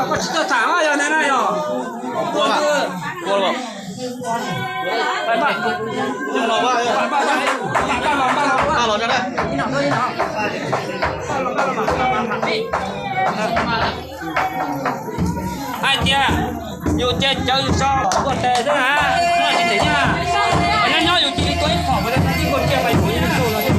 Koj tsis tau tham yog na yog. Hais tias yus ces cawv yus tso kuaj tes xwb na, tsis tsim nyog, nyob nyob yus cia li tua ib phom mus, cia li tua cia pais mus ib tug los.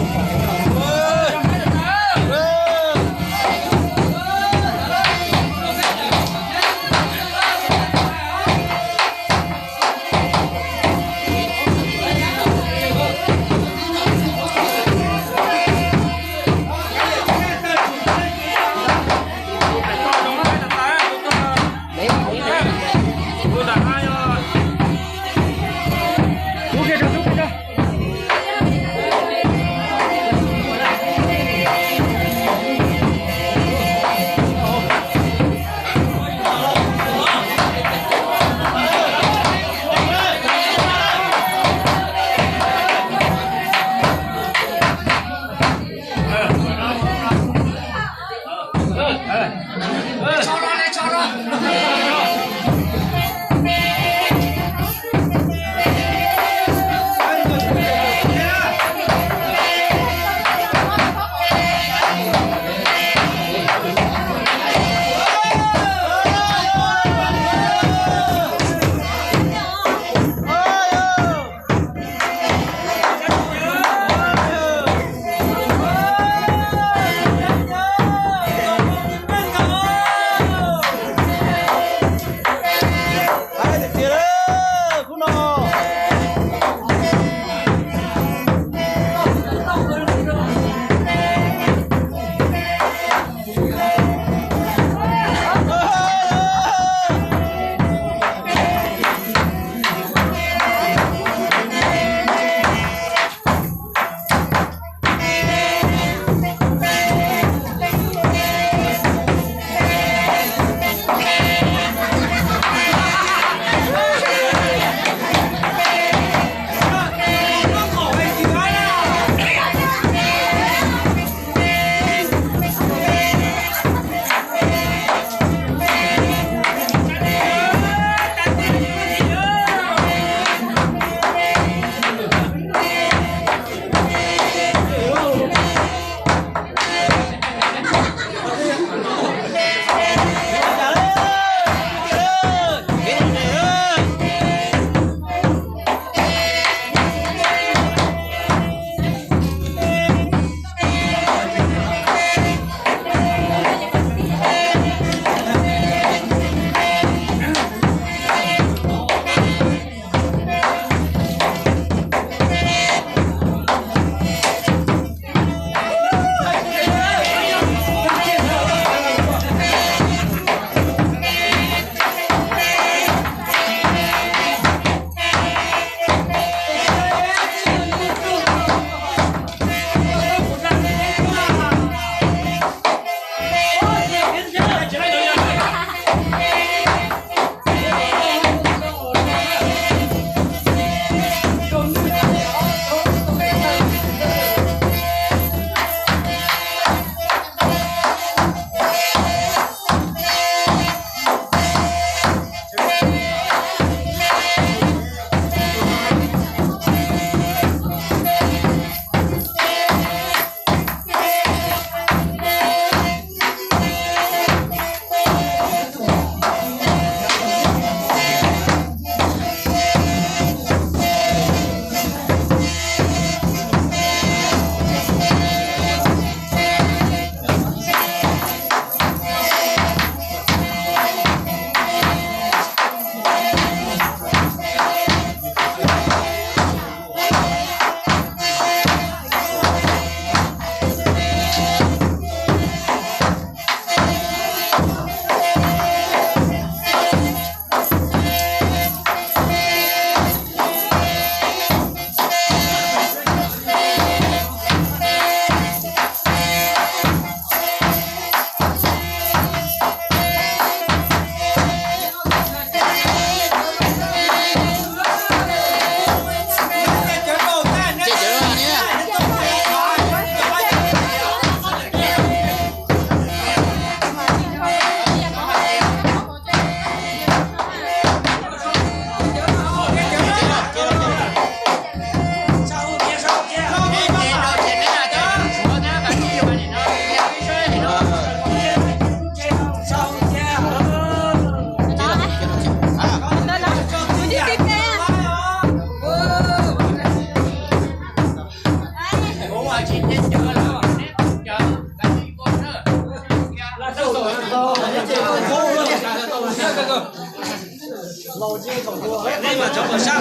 Nej mas cov tuam sab,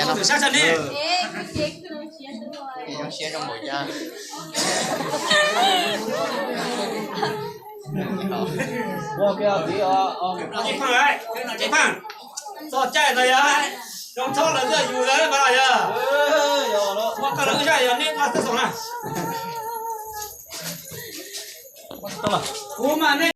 tuam sab sab nej. Txoj cai ntawd yog zoo txhob lawm, yog yus ntawd mas yog, ua koj lawv zaj yog nej koj xwb xaus na. Kuv mas nej